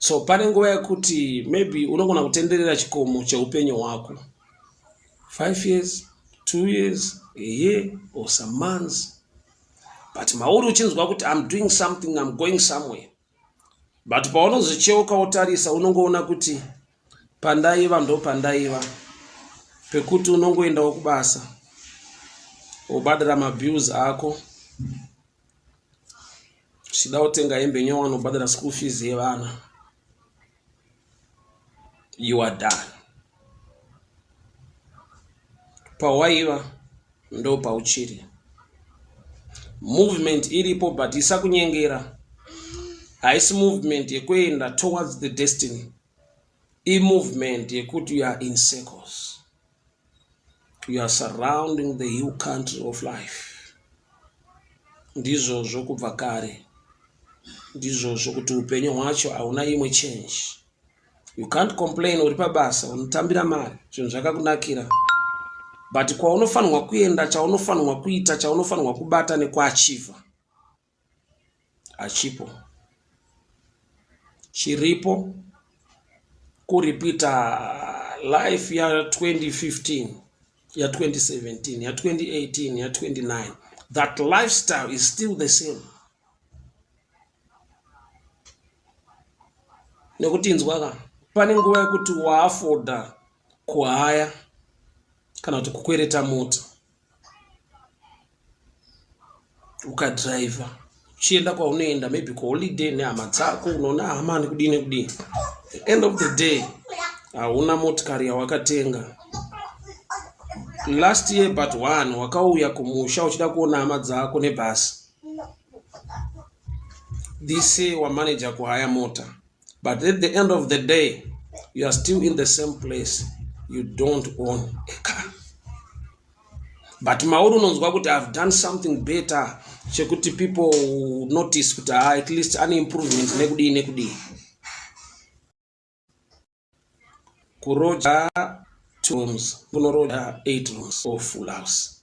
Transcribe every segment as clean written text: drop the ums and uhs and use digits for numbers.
So pane nguva yekuti maybe unogona kutenderera chikomo cheupenyu hwako 5 years, 2 years, a year or some months, but mauri uchinzwa kuti I'm doing something, I'm going somewhere, but paunozocheuka wotarisa unongoona kuti pandaiva ndo pandaiva, pekuti unongoendawo kubasa wobhadhara mabills ako, uchida kutenga hembe nyowani wobhadhara school fees yevana, you are done. Pawaiva ndo pauchiri. Movement iripo, but isakunyengera, haisi movement yekuenda towards the destiny, imovement yekuti you are in circles, you are surrounding the hill country of life. Ndizvozvo kubva kare, ndizvozvo kuti upenyu hwacho hauna imwe change. You can't complain, uri pabasa, unotambira mari, zvinhu zvakakunakira, but kwaunofanirwa kuenda, chaunofanirwa kuita, chaunofanirwa kubata nekuachivha hachipo. Chiripo kuripita life ya2015, ya2017, ya2018, ya29. That lifestyle is still the same. Nekuti inzwa ka, pane nguva yekuti waafoda kuhaya kana kuti kukwereta mota, ukadhiraivha uchienda kwaunoenda, maybe kuholiday nehama dzako, unoona hama nekudii nekudii. The end of the day hauna motikari yawakatenga. Last year but one wakauya kumusha uchida kuona hama dzako nebhasi. This year wamanager kuhaya mota, but at the end of the day you are still in the same place, you don't own a car. But mauri unonzwa kuti I've done something better, chekuti people notice kuti ah, at least ane improvement nekudii nekudii. Kuroja 2 rooms, kunoroja 8 rooms or full house.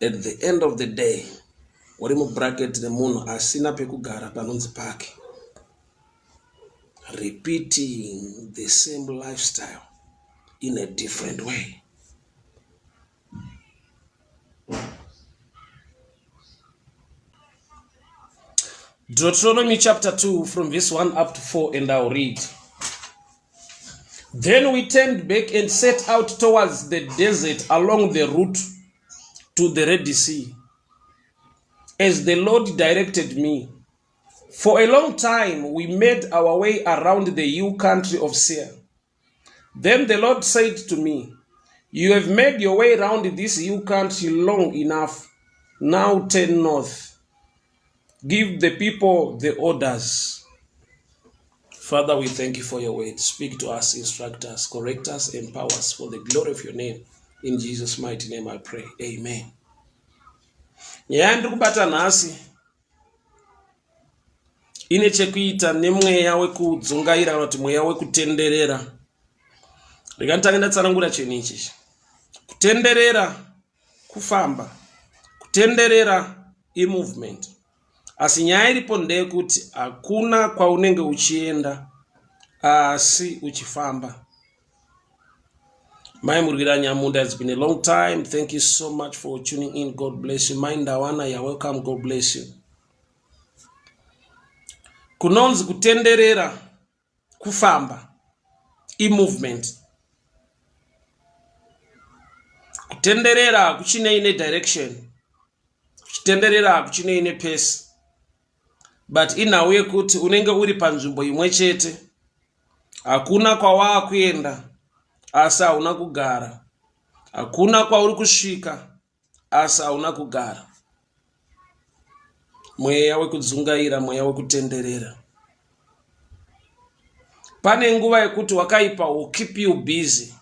At the end of the day uri mubracket remunhu asina pekugara panonzi pake, repeating the same lifestyle in a different way. Deuteronomy chapter 2 from verse 1 up to 4, and I'll read. Then we turned back and set out towards the desert along the route to the Red Sea, as the Lord directed me. For a long time we made our way around the hill country of Seir. Then the Lord said to me, You have made your way round this hill country long enough. Now turn north. Give the people the orders. Father, we thank you for your word. Speak to us, instruct us, correct us, empower us for the glory of your name. In Jesus' mighty name I pray. Amen. Nyaya yandiri kubata nhasi ine chekuita nemweya wekudzungaira kana kuti mweya wekutenderera. Rega nditange ndatsanangura chinhu ichi. Kutenderera kufamba, kutenderera imovement, asi nyaya iripo ndeyekuti hakuna kwaunenge uchienda asi uchifamba. Mai Murwira Nyamunda, it's been a long time. Thank you so much for tuning in. God bless you. Mai Ndawana, you're welcome. God bless you. Kunonzi kutenderera kufamba, imovement. Kutenderera hakuchinei nedirection, kuchitenderera hakuchinei nepesi, but inhau yekuti unenge uri panzvimbo imwe chete, hakuna kwawaakuenda asi hauna kugara, hakuna kwauri kusvika asi hauna kugara. Mweya wekudzungaira, mweya wekutenderera. Pane nguva yekuti wakaipa will keep you busy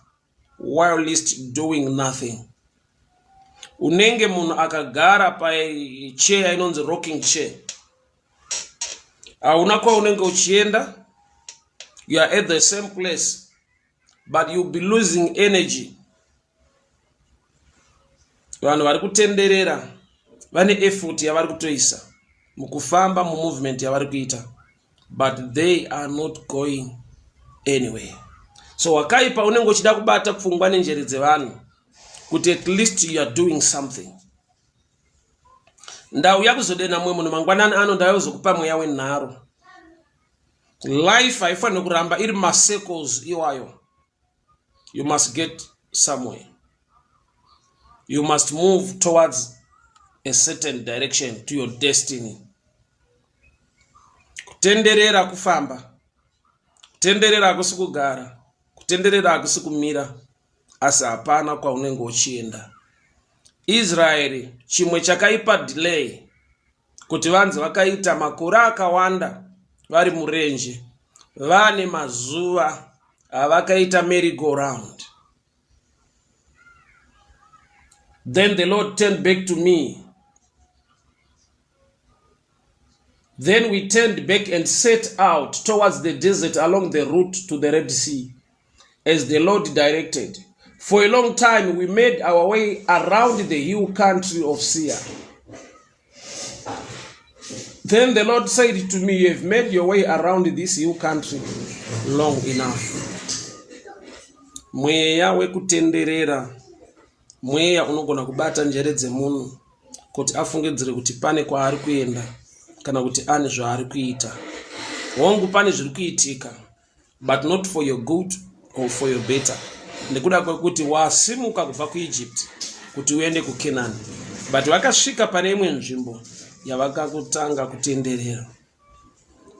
while least doing nothing. Unenge munhu akagara pacheya inonzi rocking chair, hauna kwaunenge uchienda, you are at the same place, but you'll be losing energy. Vanhu vari kutenderera vane effort yavari kutoisa mukufamba, mumovement yavari kuita, but they are not going anywhere. So wakaipa unenge uchida kubata pfungwa nenjere dzevanhu kuti at least you are doing something. Ndauya kuzodena mumwe munhu mangwanani ano, ndauya kuzokupa mweya wenharo. Life haifaniri kuramba iri macircles iwayo. You must get somewhere. You must move towards a certain direction to your destiny. Kutenderera kufamba, kutenderera hakusi kugara, kutenderera hakusi kumira, asi hapana kwaunenge uchienda. Israeri chimwe chakaipa delay kuti vanzi vakaita makore akawanda vari murenje, vane mazuva avakaita merry go round. Then the Lord turned back to me. Then we turned back and set out towards the desert along the route to the Red Sea, as the Lord directed. For a long time we made our way around the hill country of Seir. Then the Lord said to me, You have made your way around this hill country long enough. Mweya wekutenderera mweya unogona kubata njere dzemunhu kuti afungidzire kuti pane kwaari kuenda kana kuti ane zvaari kuita. Hongu, pane zviri kuitika, but not for your good or for your better, nekuda kwekuti wasimuka kubva kuEgypt kuti uende kuCanaan, but vakasvika pane imwe nzvimbo yavakakutanga kutenderera.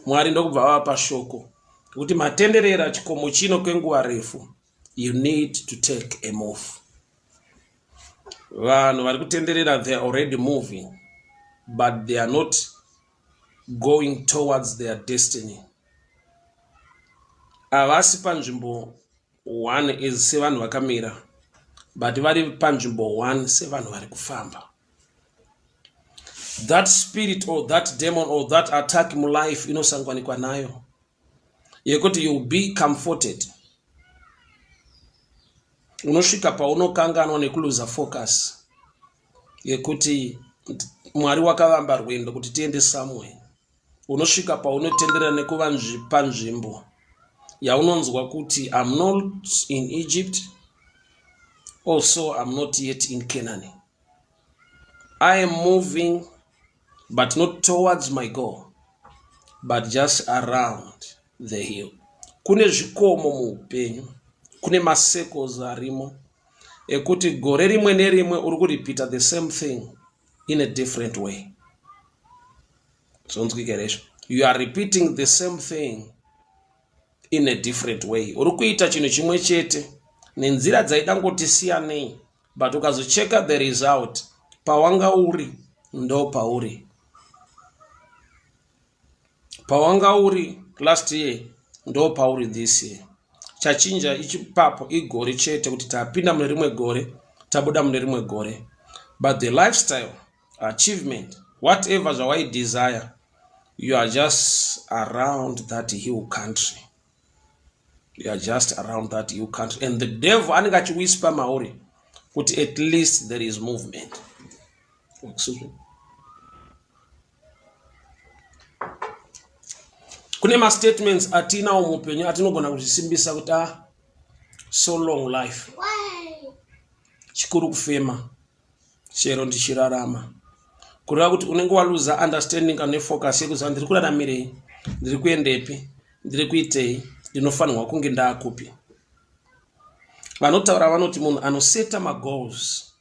Mwari ndokubva vavapa shoko kuti matenderera chikomo chino kwenguva refu, you need to take a move. Vanhu vari kutenderera, they are already moving, but they are not going towards their destiny. Havasi panzvimbo one is sevanhu vakamira, but vari panzvimbo one sevanhu vari kufamba. That spirit or that demon or that attack mulife inosanganikwa nayo yekuti you be comforted. Unosvika paunokanganwa nekuluza focus yekuti Mwari wakavamba rwendo kuti tiende somewhere. Unosvika paunotenderera nekuva panzvimbo yaunonzwa kuti I'm not in Egypt, also I'm not yet in Canaan. I am moving, but not towards my goal, but just around the hill. Kune zvikomo muupenyu, kune macircles arimo ekuti gore rimwe nerimwe uri kuripita the same thing in a different way. Zvonzwika here izvo? You are repeating the same thing in a different way. Uri kuita chinhu chimwe chete nenzira dzaida ngoti siyanei, but ukazocheka the result, pawanga uri ndo pauri. Pawanga uri last year ndo pauri this year. Chachinja ichipapo igore chete, kuti tapinda mune rimwe gore, tabuda mune rimwe gore, but the lifestyle, achievement, whatever zvawaidesire, you are just around that hill country. You are just around that hill country, and the devil anenge achiwhisper mauri kuti at least there is movement. Excuse me. Kune mastatements atinawo muupenyu atinogona kuzvisimbisa kuti ah, so long life, chikuru kufema chero ndichirarama, kureva kuti unenge waluza understanding kana nefocus yekuziva ndiri kuraramirei, ndiri kuendepi, ndiri kuitei, ndinofanirwa kunge ndaakupi. Vanotaura vanoti munhu anoseta magoals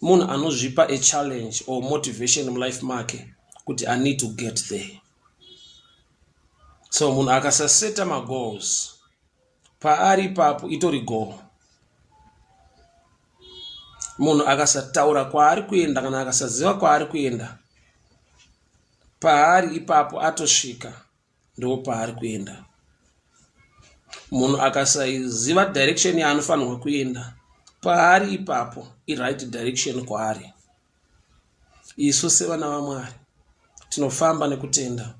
munhu anozvipa a challenge or motivation mulife make kuti I need to get there. So munhu akasaseta magoals, paari ipapo itori goal. Munhu akasataura kwaari kuenda kana akasaziva kwaari kuenda, paari ipapo atosvika ndo paari kuenda. Munhu akasaiziva direction yaanofanirwa kuenda, paari ipapo iright direction kwaari. Isu sevana vaMwari tinofamba nekutenda,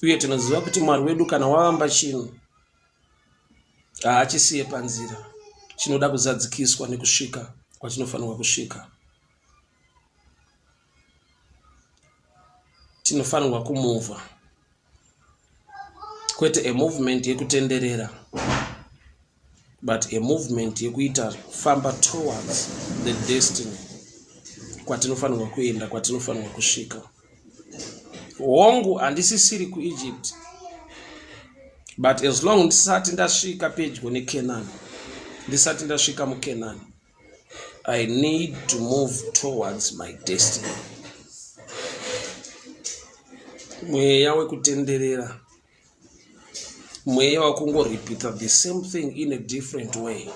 uye tinoziva kuti Mwari wedu kana wavamba chinhu haachisiye panzira, chinoda kuzadzikiswa nekusvika kwachinofanirwa kusvika. Tinofanirwa kumuvha. Kwete a movement yekutenderera, but a movement yekuita famba towards the destiny, kwatinofanirwa kuenda, kwatinofanirwa kusvika. Hongu, handisisiri kuEgypt, but as long ndisati ndasvika pedyo neCanaan, ndisati ndasvika muCanaan, I need to move towards my destiny. Mweya wekutenderera, mweya wekungoripita the same thing in a different way.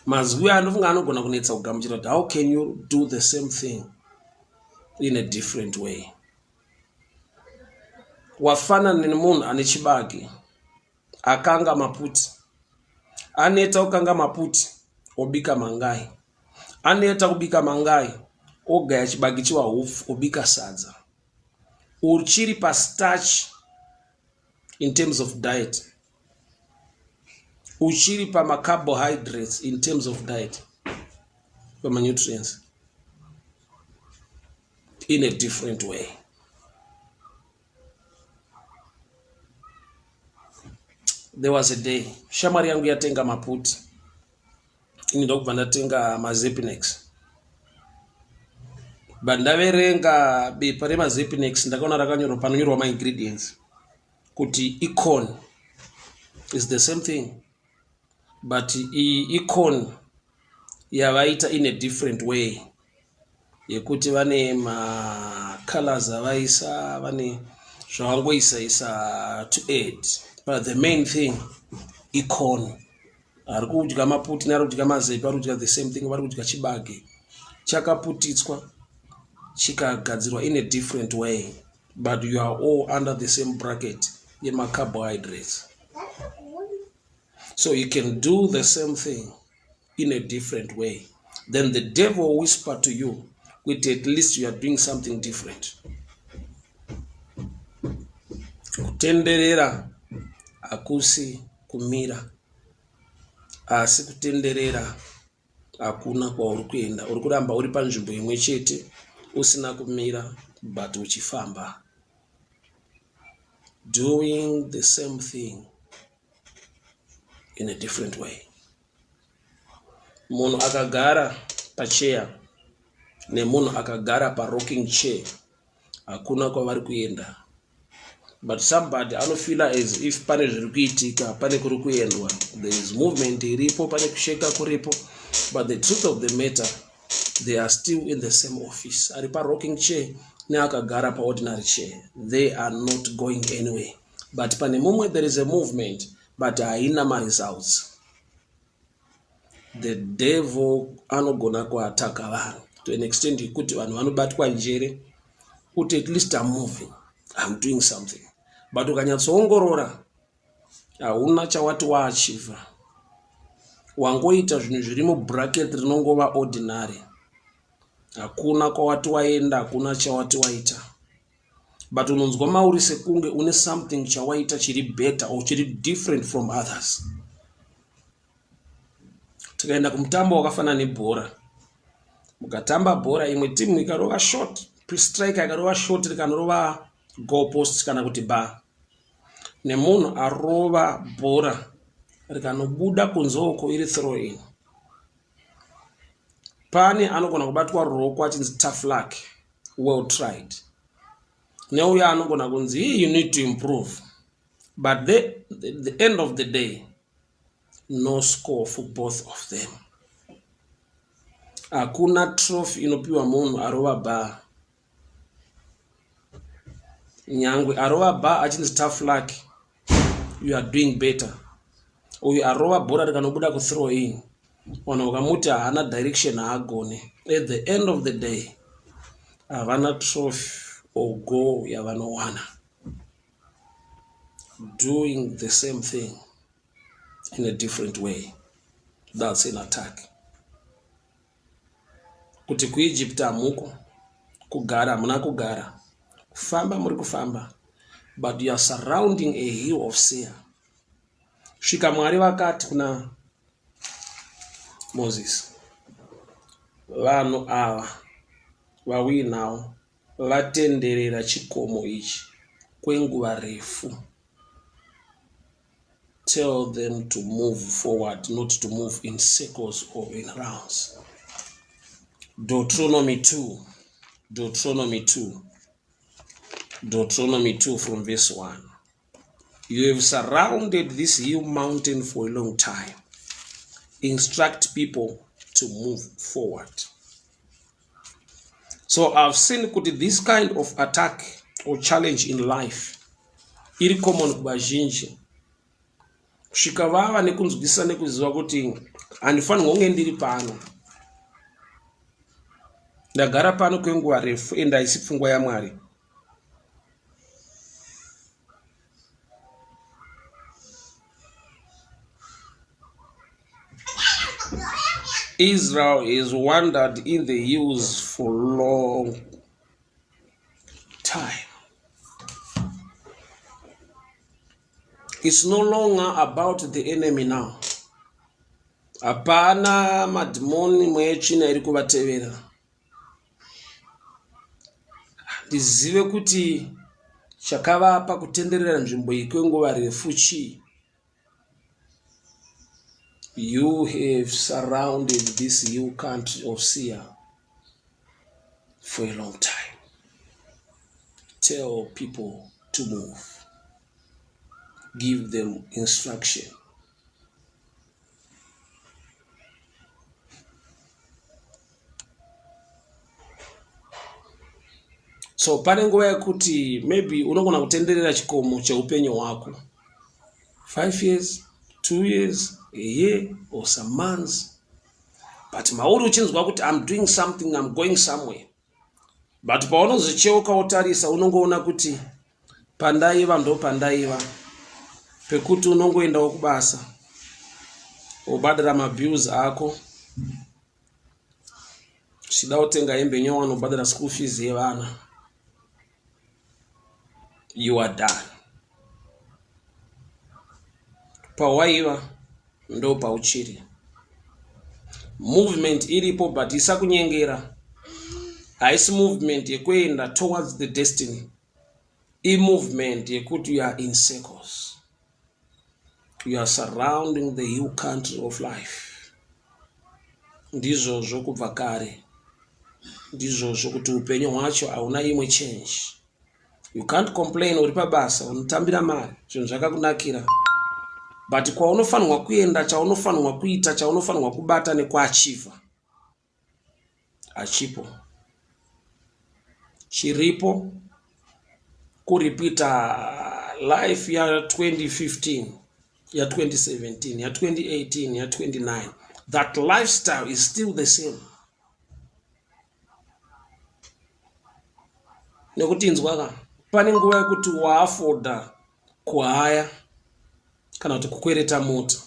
Mazwi anofunga anogona kunetsa kugamuchira kuti how can you do the same thing in a different way? Wafanana nemunhu ane chibage akanga maputi, aneta kukanga maputi, obika mangai, aneta kubika mangai, ogaya chibage chiwa hupfu, obika sadza. Uchiri pastarch in terms of diet, uchiri pamacarbohydrates in terms of diet, pamanutrients, in a different way. There was a day shamwari yangu yatenga maputi, ini ndokubva ndatenga maZepinex, but ndaverenga bepa remaZepinex, ndakaona rakanyorwa panonyorwa maingredients kuti icorn is the same thing, but icorn yavaita in a different way, yekuti vane macolors avaisa, vane zvavangoisa isa to add, but the main thing icorn. Ari kudya maputi neari kudya mazepi ari kudya the same thing, vari kudya chibage chakaputitswa chikagadzirwa in a different way, but you are all under the same bracket yemacarbohydrates. So you can do the same thing in a different way, then the devil will whisper to you kuti at least you are doing something different. Kutenderera hakusi kumira, asi kutenderera hakuna kwauri kuenda, uri kuramba uri panzvimbo imwe chete usina kumira, but uchifamba, doing the same thing in a different way. Munhu akagara pacheya nemunhu akagara parocking chair hakuna kwavari kuenda, but somebody anofeela as if pane zviri kuitika, pane kuri kuendwa, there is movement iripo, pane kusheka kuripo, but the truth of the matter, they are still in the same office. Ari parocking chair neakagara paordinary chair, they are not going anywhere, but pane mumwe there is a movement, but haina maresults. The devil anogona kuataka vanhu to an extent yekuti vanhu vanobatwa njere kuti at least I'm moving, I'm doing something, but ukanyatsoongorora hauna chawati waachieva, wangoita zvinhu zviri mubracket rinongova ordinary. Hakuna kwawati waenda, hakuna chawati waita, but unonzwa mauri sekunge une something chawaita chiri better or chiri different from others. Tikaenda kumutambo wakafanana nebhora, mukatamba bhora, imwe timu ikarova shot, striker ikarova shot rikanorova goal post kana kuti bar, nemunhu arova bhora rikanobuda kunze uko iri throw in, pane anogona kubatwa ruoko achinzi tough luck, well tried, neuyo anogona kunzi you need to improve, but the end of the day, no score for both of them. Hakuna trophy inopiwa munhu arova bar. Nyangwe arova bar achinzi tough luck, you are doing better, uyu arova bhora rikanobuda kuthrow in, vanhu vakamuti haana direction, haagone, at the end of the day havana trophy or goal yavanowana. Doing the same thing in a different way, that's an attack. Kuti kuEgypt hamuko kugara, hamuna kugara, kufamba muri kufamba, but you are surrounding a hill of Seir. Svika Mwari vakati kuna Moses, vanhu ava vauinawo vatenderera chikomo ichi kwenguva refu. Tell them to move forward, not to move in circles or in rounds. Deuteronomy 2. Deuteronomy 2. Deuteronomy 2 from verse 1. You have surrounded this hill mountain for a long time. Instruct people to move forward. So I've seen kuti this kind of attack or challenge in life iri common kuvazhinji kusvika vava nekunzwisisa nekuziva kuti handifanirwa kunge ndiri pano ndagara pano kwenguva refu ende haisi pfungwa yamwari Israel has wandered in the hills for long time. It's no longer about the enemy now. Hapana madhimoni mweya tsvina iri kuvatevera. Handizive kuti chakavapa kutenderera nzvimbo iyi kwenguva refu chii. You have surrounded this hill country of Seir for a long time. Tell people to move. Give them instruction. So pane nguva yekuti maybe unogona kutenderera chikomo cheupenyu hwako 5 years, 2 years, a year or some months, but mauri uchinzwa kuti I'm doing something, I'm going somewhere, but paunozocheuka wotarisa unongoona kuti pandaiva ndopandaiva pekuti unongoendawo kubasa wobhadhara mabills ako uchida kutenga hembe nyowani wobhadhara school fees yevana you are done pawaiva ndo pauchiri movement iripo but isakunyengera haisi movement yekuenda towards the destiny imovement yekuti you are in circles you are surrounding the hill country of life ndizvozvo kubva kare ndizvozvo kuti upenyu hwacho hauna imwe change you can't complain uri pabasa unotambira mari zvinhu zvakakunakira but kwaunofanirwa kuenda chaunofanirwa kuita chaunofanirwa kubata nekuachivha hachipo chiripo kuripita life ya 2015 ya 2017 ya 2018 ya 29 that lifestyle is still the same nekuti inzwa ka pane nguva yekuti waafoda kuhaya kana kuti kukwereta mota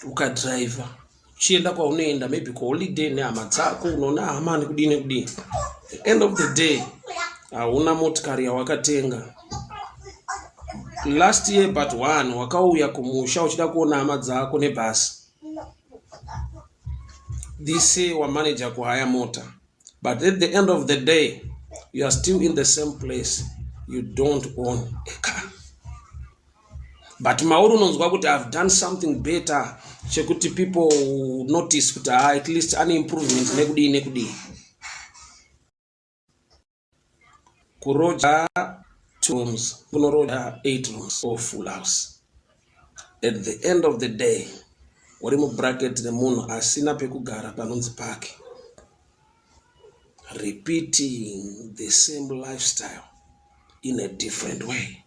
ukadriver uchienda kwaunoenda maybe kuholiday nehama dzako unoona hama nekudii nekudii the end of the day hauna motikari yawakatenga last year but one wakauya kumusha uchida kuona hama dzako nebhasi this year wamanager kuhaya mota but at the end of the day you are still in the same place you don't own a car but mauri unonzwa kuti ihave done something better chekuti people notice kuti ha at least ane improvement nekudii nekudii kuroja two rooms kunoroja eight rooms or full house at the end of the day uri mubracket remunhu asina pekugara panonzi pake repeating the same lifestyle in a different way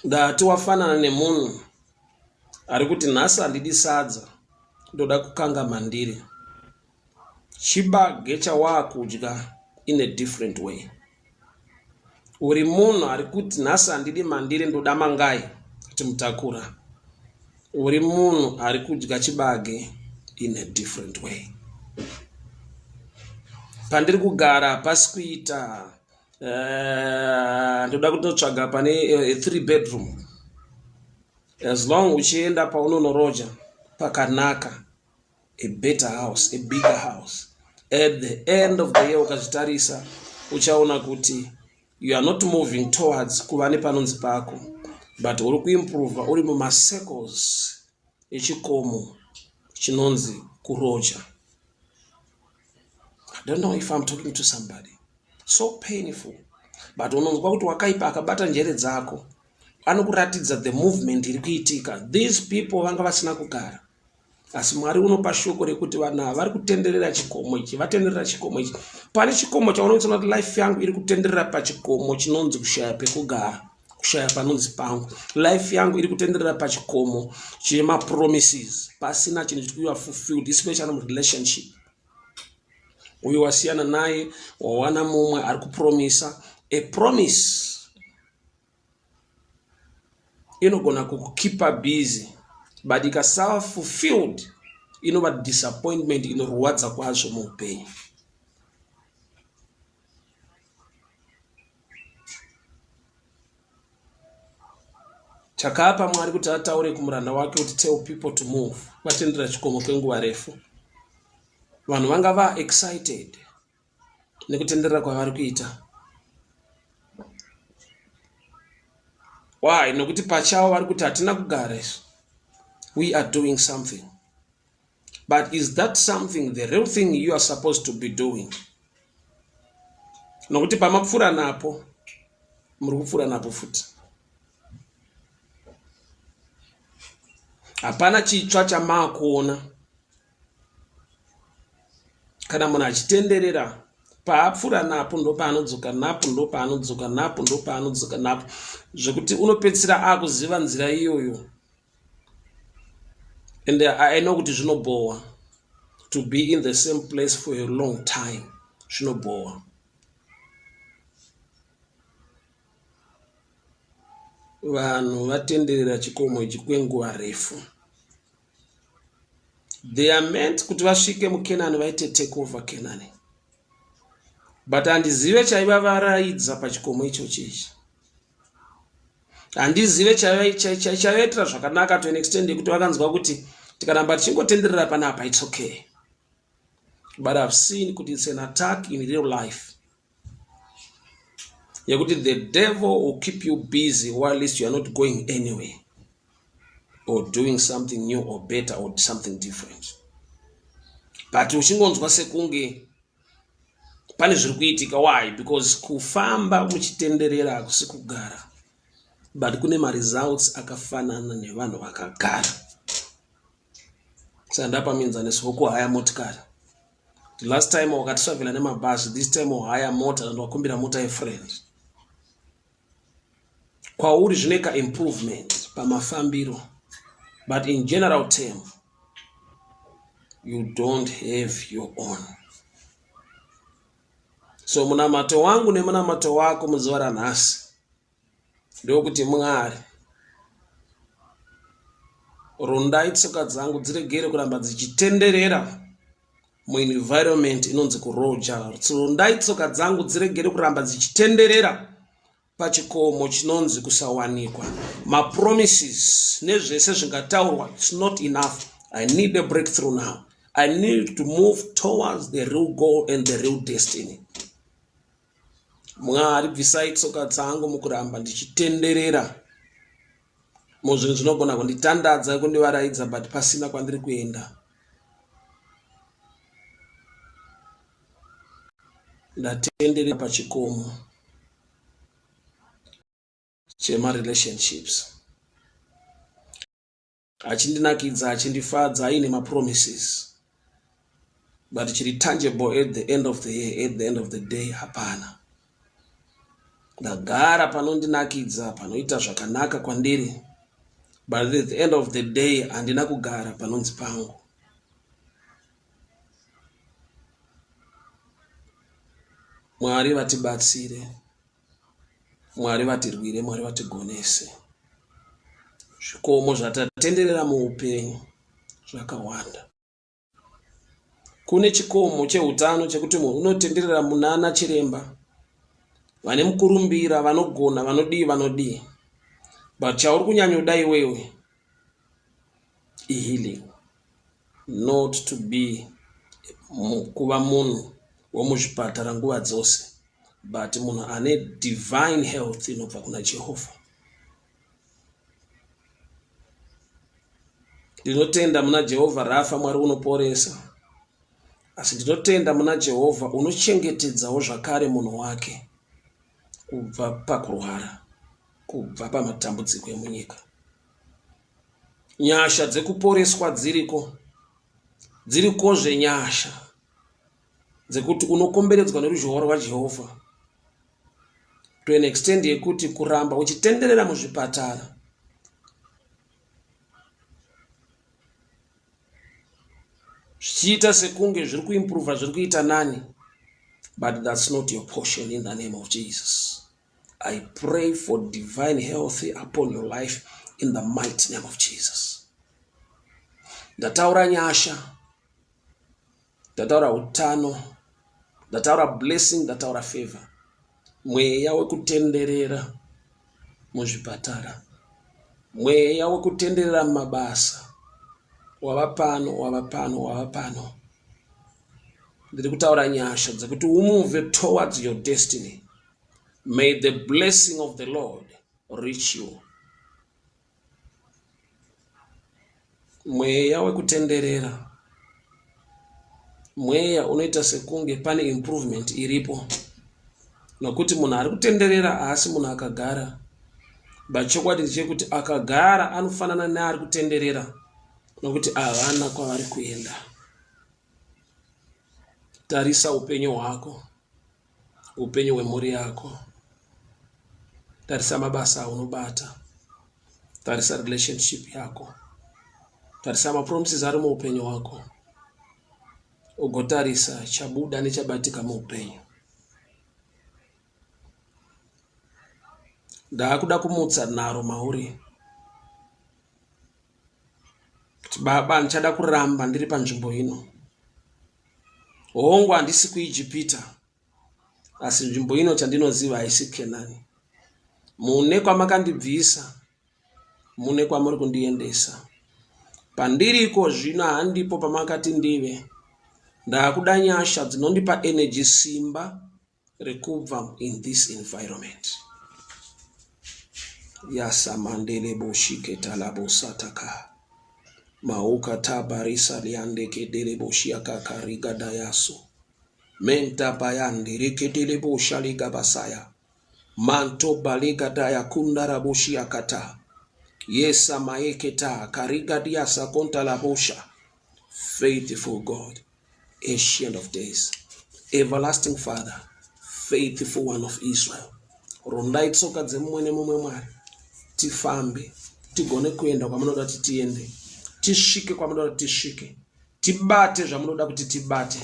Ndati wafanana nemunhu ari kuti nhasi handidi sadza ndoda kukanga mandiri. Chibage chawaakudya in a different way. Uri munhu ari kuti nhasi handidi mandiri ndoda mangai kuti mutakura. Uri munhu ari kudya chibage in a different way. Pandiri kugara hapasi kuita ndoda kutotsvaga pane a 3 bedroom. As long uchienda paunonoroja pakanaka, a better house, a bigger house. At the end of the year ukazvitarisa uchaona kuti you are not moving towards kuva nepanonzi pako, but uri kuimprova uri mumacircles echikomo chinonzi kuroja. I don't know if I'm talking to somebody. So painful, but unonzwa kuti wakaipa akabata njere dzako anokuratidza the movement iri kuitika. These people vanga vasina kugara, asi Mwari unopa shoko rekuti vanhu ava vari kutenderera chikomo ichi, vatenderera chikomo ichi. Pane chikomo chaunotsona kuti life yangu iri kutenderera pachikomo chinonzi kushaya pekugara, kushaya panonzi pangu. Life yangu iri kutenderera pachikomo chemapromises pasina chinhu chiri kuiwa fulfilled, especially murelationship. Uyu wasiyana naye, wawana mumwe ari kupromisa. A promise inogona kukukeepa busy, but ikasava fulfilled inova disappointment inorwadza kwazvo muupenyu. Chakapa Mwari kuti ataure kumuranda wake kuti tell people to move. Vatendera chikomo kwenguva refu, vanhu vanga va excited nekutenderera kwavari kuita. Why? Nokuti pachavo vari kuti hatina kugara isu, we are doing something. But is that something the real thing you are supposed to be doing? Nokuti pamapfuura napo muri kupfuura napo futi, hapana chitsva chamaakuona. Kana munhu achitenderera paapfuura napo, ndopaanodzoka napo, ndopaanodzoka napo, ndopaanodzoka napo, zvekuti unopedzisira akuziva nzira iyoyo. And I know kuti zvinobhowa to be in the same place for a long time, zvinobhowa. Vanhu vatenderera chikomo ichi kwenguva refu. They are meant kuti vasvike muKenani, vaite take over Kenani, but handizive chaiva varaidza pachikomo ichochi ichi. Handizive chaivaitira zvakanaka to an extent yekuti vakanzwa kuti tikaramba tichingotenderera panapa, it's okay. But I've seen kuti it's an attack in real life, yekuti the devil will keep you busy while least you are not going anywhere or doing something new or better or something different, but uchingonzwa sekunge pane zviri kuitika. Why? Because kufamba muchitenderera hakusi kugara, but kune maresults akafanana nevanhu vakagara. Saka ndapa muenzaniso wekuhaya motikari. The last time wakatravela nemabhazi, this time wahaya mota, and wakumbira mota yefriend. Kwauri zvine kaimprovement pamafambiro, but in general term you don't have your own. So munamato wangu nemunamato wako muzuva ranhasi ndokuti Mwari, rondai tsoka dzangu dziregere kuramba dzichitenderera muenvironment inonzi kuroja. Rondai tsoka dzangu dziregere kuramba dzichitenderera pachikomo chinonzi kusawanikwa. Mapromises nezvese zvingataurwa, it's not enough. I need a breakthrough now. I need to move towards the real goal and the real destiny. Mwari, bvisai tsoka dzangu mukuramba ndichitenderera muzvinhu zvinogona kunditandadza, kundivaraidza, but pasina kwandiri kuenda. Ndatenderera pachikomo chemarelationships achindinakidza, achindifadza, aine mapromises, but chiri tangible at the end of the year, at the end of the day, hapana. Ndagara panondinakidza, panoita zvakanaka kwandiri, but at the end of the day handina kugara panonzi pangu. Mwari vatibatsire, Mwari vatirwire, Mwari vatigonese. Zvikomo zvatatenderera muupenyu zvakawanda. Kune chikomo cheutano chekuti munhu unotenderera munana chiremba vane mukurumbira, vanogona, vanodii vanodii, but chauri kunyanyoda iwewe ihealing, not to be kuva munhu womuzvipatara nguva dzose but munhu ane divine health inobva kuna Jehovha. Ndinotenda muna Jehovha Rafa, Mwari unoporesa, asi ndinotenda muna Jehovha unochengetedzawo zvakare munhu wake kubva pakurwara, kubva pamatambudziko emunyika. Nyasha dzekuporeswa dziriko, dzirikozve nyasha dzekuti unokomberedzwa neruzhowa rwaJehovha to an extent yekuti kuramba uchitenderera muzvipatara zvichiita sekunge zviri kuimprova zviri kuita nani but that's not your portion in the name of Jesus. I pray for divine health upon your life in the mighty name of Jesus. Ndataura nyasha, ndataura utano, ndataura blessing, ndataura favor. Mweya wekutenderera muzvipatara, mweya wekutenderera mumabasa, wava pano, wava pano, wava pano. Ndiri kutaura nyasha dzekuti umove towards your destiny. May the blessing of the Lord reach you. Mweya wekutenderera, mweya unoita sekunge pane improvement iripo, nokuti munhu ari kutenderera haasi munhu akagara, but chokwadi ndechekuti akagara anofanana neari kutenderera nokuti havana kwavari kuenda. Tarisa upenyu hwako, upenyu hwemhuri yako, tarisa mabasa aunobata, tarisa relationship yako, tarisa mapromises ari muupenyu hwako, ugotarisa chabuda nechabatika muupenyu. Ndaakuda kumutsa nharo mauri kuti baba ndichada kuramba ndiri panzvimbo ino. Hongu handisi kuIjipita asi nzvimbo ino chandinoziva haisi Kenani. Mune kwamakandibvisa, mune kwamuri kundiendesa. Pandiriko zvino handipo pamakati ndive. Ndakuda nyasha dzinondipa energy simba rekubva in this environment. Yasamandeleboshiketalabosataka mauka tabarisa liandekedeleboshiakakarigadhayaso mentabayande reketeleboshaligabasaya mantobaligadaya kundaraboshiakata yesamaeketa karigadiasakontalabosha faithful God Ancient of Days, Everlasting Father, Faithful One of Israel. Rondai tsoka dzemumwe nemumwe Mwari, tifambe tigone kuenda kwamunoda kuti tiende, tisvike kwamunoda kuti tisvike, tibate zvamunoda kuti tibate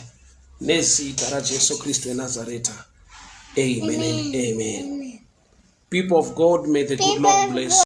nezita raJesu Kristu weNazareta. Amen and amen. People of God, may the good Lord bless.